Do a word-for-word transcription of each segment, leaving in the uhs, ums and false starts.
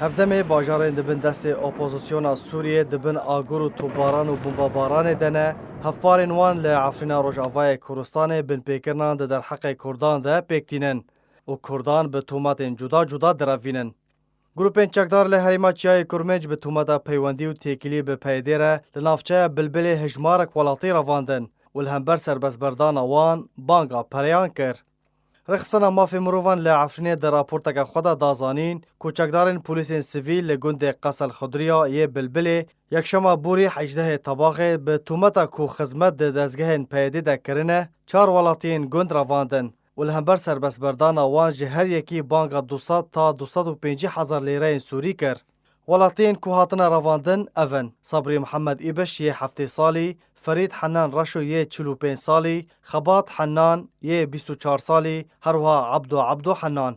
Hevdemê bajarên di bin destê opozisyona Sûriyê di bin agir û topbaran û bombabaranê de ne, hevparên wan li Efrîna Rojavayê Kurdistanê binpêkirinan di derheqê Kurdan de pêk tînin û Kurdan bi tometên cuda cuda direvînin. Grûpên çekdar li herêma Çiyayê Kurmênc bi tometa peywendî û têkilî bi P Y D'ê re li navçeya Bilbilê hejmarek welatî revandin û li hember serbestberdana wan banga pereyan kir. Rêxistina Mafê Mirovan li Efrînê di raporteke xwe de da zanîn ku çekdarên polîsên sivîl li gundê Qesel Xidriya yê Bilbilê yekşema borî hejdehê Tebaxê bi tometa ku xizmet di dezgehên P Y D'ê de kirine, çar welatiyên gund revandin û li hember serbestberdana wan ji her yekî banga du sed ta du sed û pêncî hezar lîreyên Sûrî kir. Welatiyên ku hatine revandin ev in: Sabrî Mihemed Îbiş yê heftê salî, Ferîd Henan Reşo yê çil û pênc salî, Xebat Henan yê bîst û çar salî, herwiha Ebdo Ebdo Henan.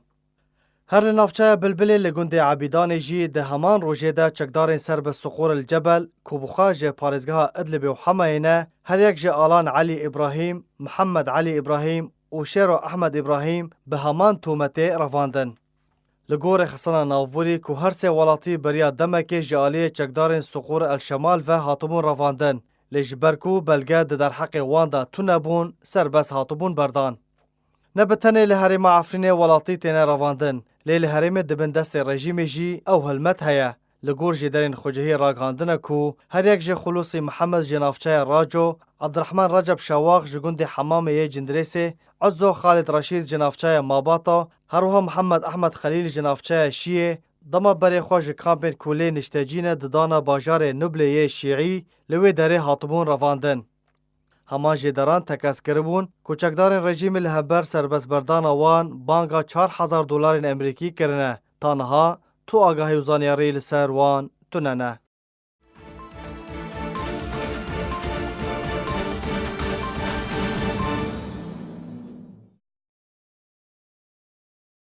Her li navçeya Bilbilê li gundê Ebîdanê jî di heman rojê de çekdarên serbest Suqûr El Cebel ku bi xwe ji parêzgeha Idlibê û Hemayê ne, her yek ji Alan Elî Îbrahîm, Mihemed Elî Îbrahîm û Şêro Ehmed Îbrahîm bi heman tometê revandin. Li gor rêxistina navborî ku her sê welatî beriya demekê ji aliyê çekdarên Suqûr El Şemal ve hatibûn revandin, lê ji ber ku belge di derheqê wan de tune bûn, serbest hatibûn berdan. Ne bi tenê li herêma Efrînê welatî têne revandin, lê li herêmê di bin destê rejîmê jî ew hilmet heye. Li gor jêderên xwecihiyê ragihandine ku her yek ji Xulûsî Mihemed ji navçeya Raco, Ebdirehman Receb Şewax ji gundê Hemamê yê Cindirêsê, Ezo Xalid Reşîd ji navçeya Mabata, herwiha Mihemed Ehmed Xelîl ji navçeya Şiyê, dema berê xwe ji kampên ku lê niştecî ne didana bajarê Nublê yê Şîî, li wê derê hatibûn revandin. Heman jêderan tekez kiribûn ku çekdarên rejîmê li hember serbestberdana wan banga çar hezar dolarên Amerîkî kirine. Ta niha tu agahî û zanyarî li ser wan tune ne.